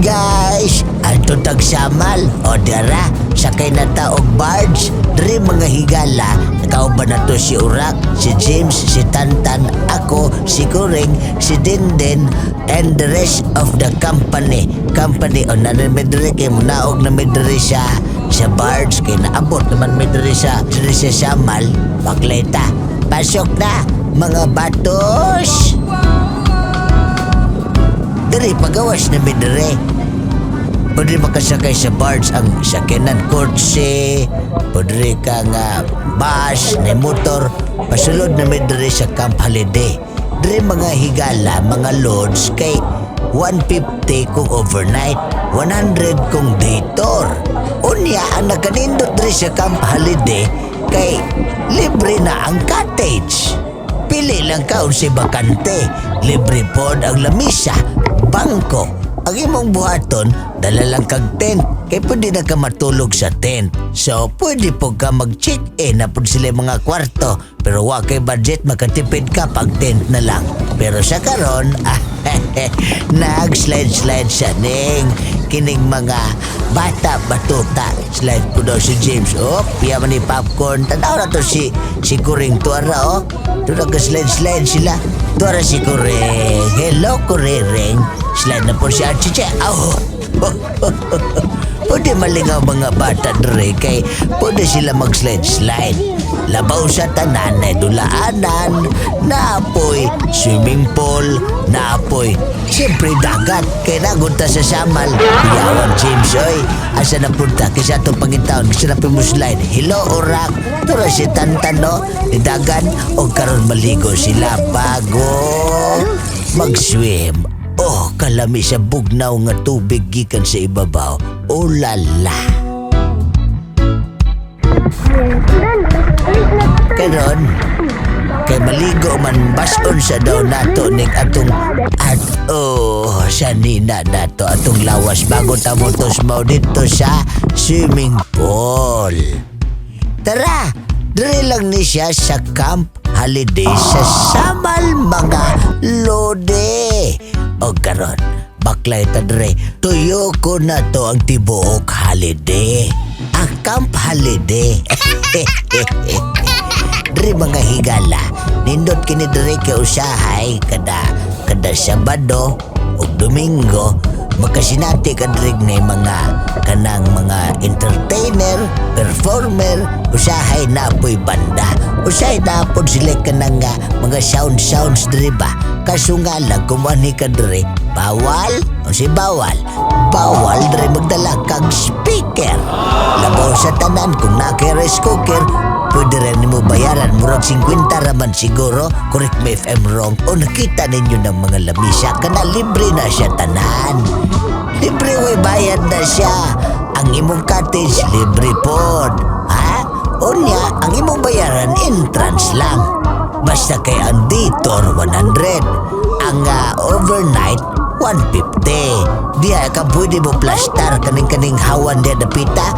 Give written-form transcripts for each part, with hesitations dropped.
Guys! Adto tag Samal o dara, sakay na ta og barge. Diri, mga higala, nakauban na to si Urak, si James, si Tantan, ako, si Kuring, si Dinden, and the rest of the company. Company, o na mi diri kay munaog na mi diri sa barge kay naabot naman mi diri sa Samal, baklay ta. Pasok na, mga batos! Diri pagawas na mi diri. Pwede makasakay sa barge ang sakyanan, kotse, pwede ka nga bus, na motor, pasulod na mi diri sa Camp Holiday. Diri, mga higala, mga lods, kay 150 kung overnight, 100 kung day tour. Unya, ang nakanindot diri sa Camp Holiday, kay libre na ang cottage. Pili lang ka unsay bakante. Libre pod ang lamisa, bangko. Ang imong buhaton, dala lang kag tent. Kay pwede na ka matulog sa tent. So, pwede po ka mag-check-in na po sila mga kwarto. Pero wa kay budget, makatipid ka pag tent na lang. Pero sa karon, nag-slide-slide siya ning kining mga bata batuta. Slide po daw si James. Oh, piya man ni popcorn. Tanaw na to si Kuring tuara oh. Ito nag-slide-slide sila. Tuara si Kuring. Hello, Kuring. Slide na po si Archie. Oh. Pwede malingaw mga bata dre kay pwede sila mag-slide-slide. Labaw sa tanan na dulaanan, naapoy swimming pool, naapoy siyempre dagat kay nagunta sa Samal. Kuyawan James oy, asa na punta kaysa atong pangitaon kasi na mo slide. Hello, Orak, tura si Tantan no, dagan o karon maligo sila bago mag-swim. Oh, kalami sa bugnaw nga tubig gikan sa ibabaw. Oh lala. Karon, kay maligo man bason sa daw nato ning atong at oh sa nina nato atong lawas bago ta mo dito sa swimming pool. Tara, diri lang ni siya sa Camp Holiday sa Samal, mga lodi. O karon, baklay ta diri. Tuyo ko na to ang tibuok holiday. Ang Camp Holiday. Diri, mga higala, nindot kini diri kay usahay kada kada Sabado ug Domingo makasinati ka diri na mga kanang mga entertainer, performer, usahay na po'y banda. Usahay na po sila kanang mga sound sounds diri ba. Kaso nga lang kung ka diri, bawal, o si bawal, bawal diri magdala kag speaker. Labaw sa tanan kung naa kay rice cooker, pwede rin nimo bayaran, murag 50 raman siguro, correct me if I'm wrong. O nakita ninyo ng mga lamisa kana, libre na siya tanan, libre, way bayad na siya. Ang imong cottage libre pod ha. Unya ang imong bayaran entrance lang, basta kay ang day tour 100, ang overnight 150. Diya ka pwede mo plastar kaning kaning hawan diya dapita,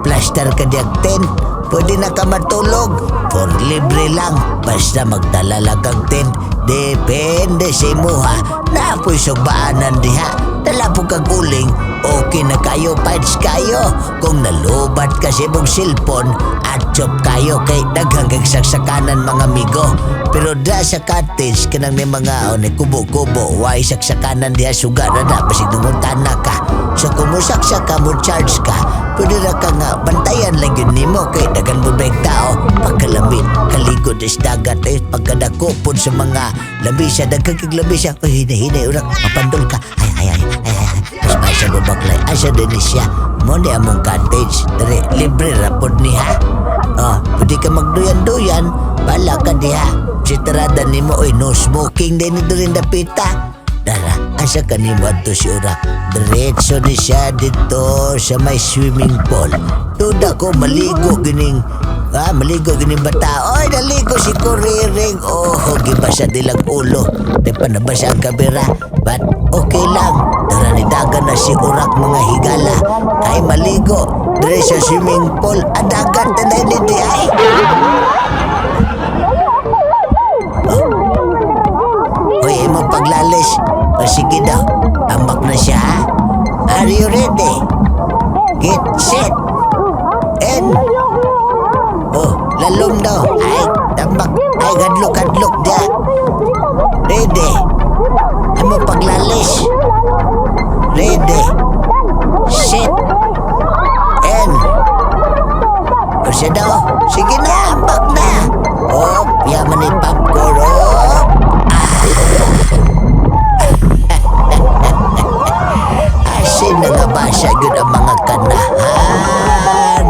plaster ka diya tent, pwede na ka matulog for libre lang basta magdala lang kag tent. Depende sa imuha. Naapoy sugbaanan diha, dala po kag uling, okay na kayo, fights kayo. Kung nalubat ka sa imong cellphone at chop kayo kay daghang kag saksakanan, mga amigo. Pero da sa cottage kanang may mga o ni kubo-kubo, way saksakanan diha, suga na na basig nangutana ka. So kung musaksak ka, mo charge ka, pwede ra ka nga bantayan lang yun nimo kay dagan mo ba tao. Pagkalamit kaligod is dagat eh, pagkadako pod sa mga lamisa, daghan kag lamisa. Uy, hinay hinay, urak, mapandol ka. Ay ay ay ay ay, mas asa mo baklay, asa din ni siya mo ni among cottage diri, libre ra pod ni ha. Oh, pwede ka magduyan-duyan, bala ka diha. Si tarada nimo oy, no smoking din ni diri dapita. Dara, asa ka nimo adto si Urak? Diretso ni siya dito sa may swimming pool. Duda ko maligo gining ah, maligo gining bata. Oy, naligo si Kuriring. Oh, gibasa dilang ulo. Di pa nabasa ang kamera. But okay lang. Dara ni dagan na si Urak, mga higala. Ay maligo. Dire sa swimming pool. Adagat na na di ay. Uy, imong paglalis. O sige daw. Ambak na siya ha. Are you ready? Get set. And oh, lalom daw. Ay, tambak. Ay, gadlok, gadlok dia. Ready. Amo paglalis. Ready. Set. And o siya daw. Sige na, ambak na. Oh, yaman ni popcorn. Oh. Ah. Asin na nga ba siya yun ang mga kanahan.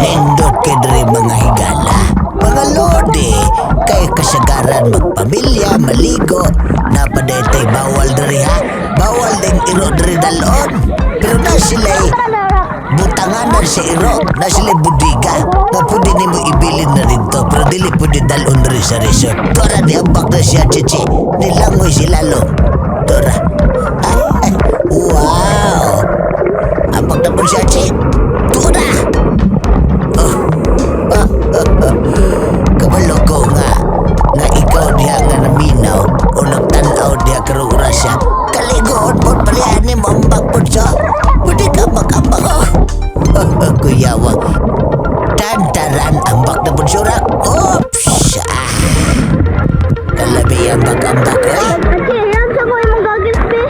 Nindot kay diri, mga higala. Mga lodi, kay kasagaran magpamilya, maligo. Napadaytay bawal diri ha. Bawal ding iro diri dalon. Pero na sila butanganan sa iro, na sila budiga nga pwede nimo ibilin na dito pero dili pwede dalon diri sa resort. Dora di ambak na siya, chichi. Nilangoy si lalom. Dora. Wow! Ambak na po siya, chi. Dora! Oh. Kabalo ko nga ikaw diha nga naminaw o nagtanaw diha karong orasya. Kaligoon po palihan ni mo ambak po siya. Pwede ka mag-ambak, oh. Kuyawa. Tantaran, ambak na po siya. Oops! Ah. Kalabi ambak ambak, oy. Archie, yan sa ko imong goggles, be.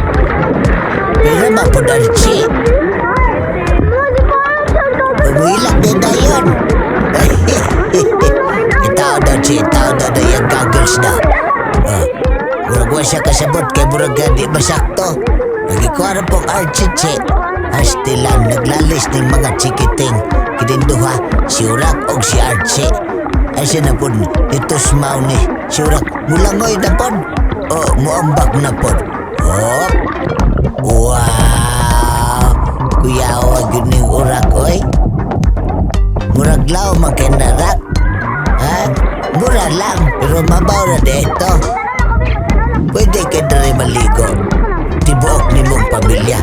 Pero mapudarchi. Mga di pa alam sa goggles. Umuilak din dayon. Itaw daw, chi. Itaw daw na yung goggles daw. Oh. Murag wa siya kasabot kay murag di masakto. Nagikuha pong Archie, chi. Astilan, naglalis ng mga chikiting. Kining duha, si Urak og si Archie. Ay siya na po, ito smaw ni si Urak. Mulangoy na po. Oh, muambak na po. Oh. Wow! Kuyawa gyud ning urak, oy. Murag law man kay narak. Ha? Mura lang, pero mabaw na dito. Pwede kay diri maligo. Tibuok nimong pamilya.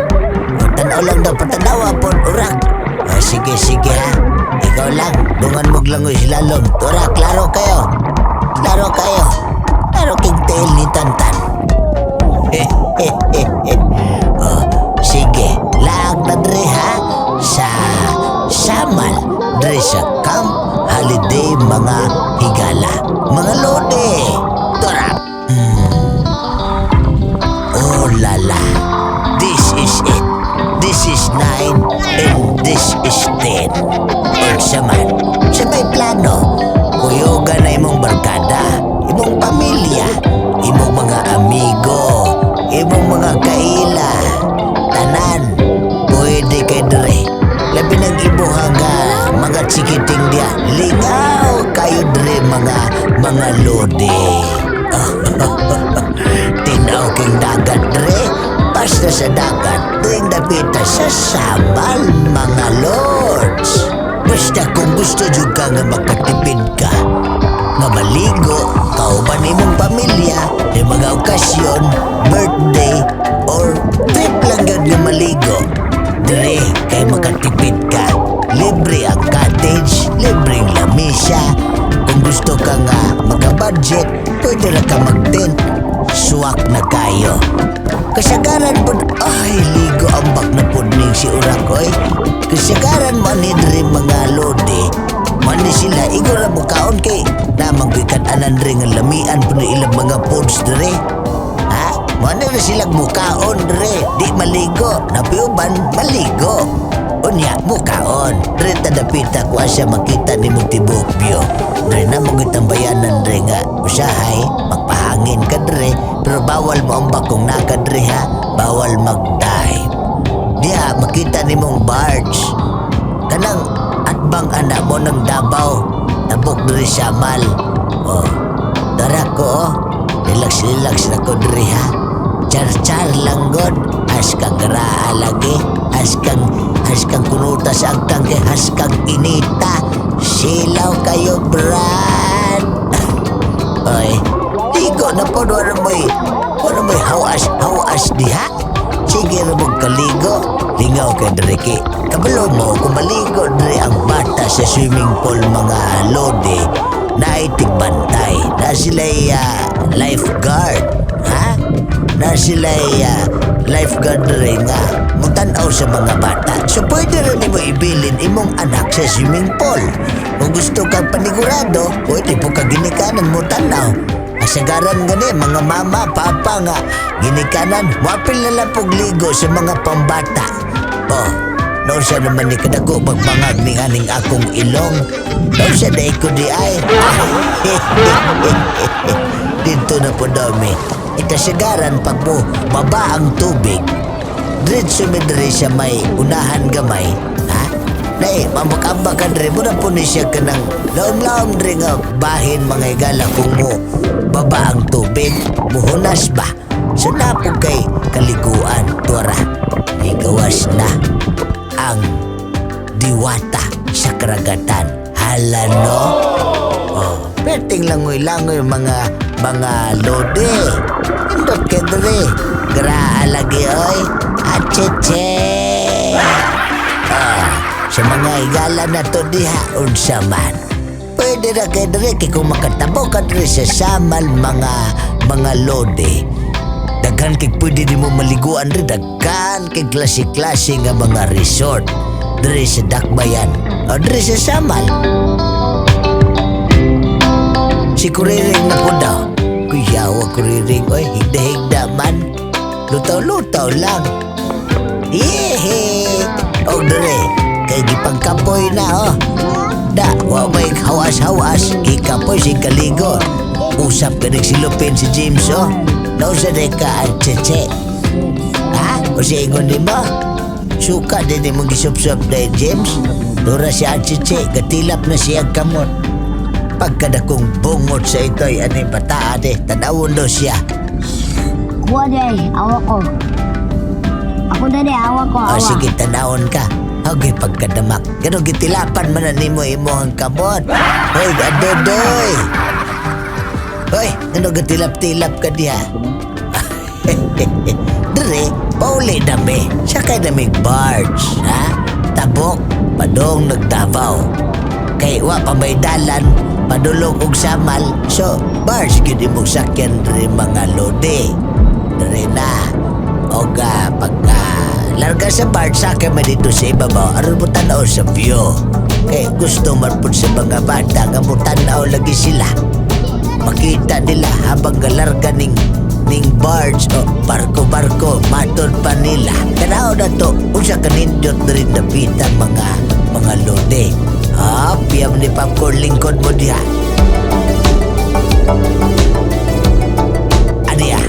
O, tanaw lang daw, patanawa po, urak. O, sige, sige ha. Ikaw lang, dungan mo langoy silalom. Urak, klaro kayo. Klaro kayo. Klaro king tail ni Tantan. Oh, sige, laag na dre ha sa Samal, dre sa Camp Holiday, mga higala. Mga lodi. Tara. Oh la la. This is it. This is 9 and this is 10. Unsa man. Sa may plano, kuyugan na imong barkada, imong pamilya, imong mga amigo, imong mga kaila. Tanan, pwede kay dre. Labi ng ibuha nga mga chikiting diya. Lingaw kayo dre, mga lodi. Tinaw king dagat dre. Basta sa dagat, tuwing dapita sa Samal, mga lords. Basta kung gusto jud ka nga makatipid ka, nga maligo, kauban imong pamilya, sa mga okasyon, birthday, or trip lang gyud nga maligo. Dre, kay makatipid ka. Libre ang cottage, libreng lamisa. Kung gusto ka nga maka-budget, pwede ra ka mag-tent. Suwak na kayo. Kasagaran po, ay, ligo ambak na po ning si Urakoy. Kasagaran mo ni diri, mga lodi. Mani sila, igor ra mukaon kay namang gikan anan diri nga lamian po ni ilang mga foods diri. Ha? Mani na silang mukaon diri, di maligo. Napiuban, maligo. Unya, mukaon. Diri ta dapita ko asa makita ni mo tibuok view. Diri na mo gitambayanan diri nga usahay, magpahangin ka diri, pero bawal mo ambak kung naka diri ha, bawal mag-dive. Diha makita nimong barge. Kanang atbang ana mo ng Davao, tabok diri sa Mal. Oh, tara ko oh. Relax relax na ko diri ha. Char-char lang god. Haskang raa lagi. Haskang kunuta sa agtang kay haskang inita. Silaw kayo, Brad. Oy, ligo na po. Wala mo'y hawas, hawas diha. Sige ra mo kaligo. Lingaw kay diri kay kabalo mo kung maligo diri ang bata sa swimming pool, mga lodi, na bantay. Na sila'y lifeguard. Ha? Na sila lifeguard rin nga mutanaw sa mga bata. So pwede rin nimo ibilin imong anak sa swimming pool. Kung gusto kang panigurado, pwede po ka ginikanan mo tanaw. Asagaran gani mga mama, papa nga ginikanan, wapil na lang pog ligo sa mga pambata. Oh, no siya naman ni kadako magbangag ni aning akong ilong. No siya na ko di ay. Dito na po dami. Ikasagaran pag mo baba ang tubig, diretso mi diri sa may unahan gamay, ha? Nay, mambak-ambakan diri mo na po ni siya kanang laom-laom diri nga bahin, mga higala, kung mo baba ang tubig, muhunas ba? So napo kay kaliguan, tuara, igawas na ang diwata sa karagatan. Hala no? Oh, perting langoy-langoy mga lodi. Indot kay diri. Gra lagi oy. Acheche. Ah, sa mga higala na to diha, unsa man. Pwede ra kay diri kay kung makatabo ka diri sa Samal, mga lodi. Daghan kay pwede nimo maliguan diri, daghan kay klase-klase nga mga resort diri sa Dakbayan o diri sa Samal. Si Kuriring na po daw. Kuyawa Kuriring, oy, higda-higda man. Lutaw-lutaw lang. Yehe! Og dere, kay gipangkapoy na oh. Da, wa may hawas-hawas, gikapoy si kaligo. Usap ka silupin si James oh. Nausa day ka ang cheche. Ha? O si ingon ni mo? Suka din ni mong gisupsup day, James. Dura si Acheche, gatilap na siya kamot. Pagkadakong bungot sa ito'y ani bataa de, tanawon daw siya. Kuha day, awa ko. Ako na day, awa ko, O awa. sige, tanawon ka. Okay, pagkadamak. Ganun gitilapan man na nimo imong kamot. Hoy, adodoy! Hoy, ano gatilap-tilap ka diha? Dire, pauli na mi. Sakay na mig barge, ha? Tabok, padong nagdavaw. Kay wa pa may dalan, padulong og Samal. So, barge gyud imong sakyan diri, mga lodi. Dire na. Og pagka larga sa barge, sakay man dito sa ibabaw aron mo tan-aw sa view. Kay gusto man pud sa mga bata nga mo tan-aw lagi sila. Makita nila habang galarga ning barge o barko-barko, matod pa nila. Tanaw na to, unsa kanindot diri dapita, mga lodi. Ah, piyam ni popcorn lingkod mo diha. Ani ah?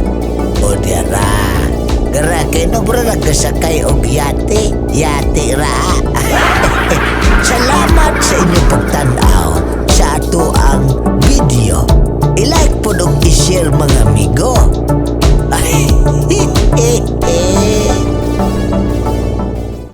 O diha ra. Gara kay no bro nagkasakay og yate. Yate ra.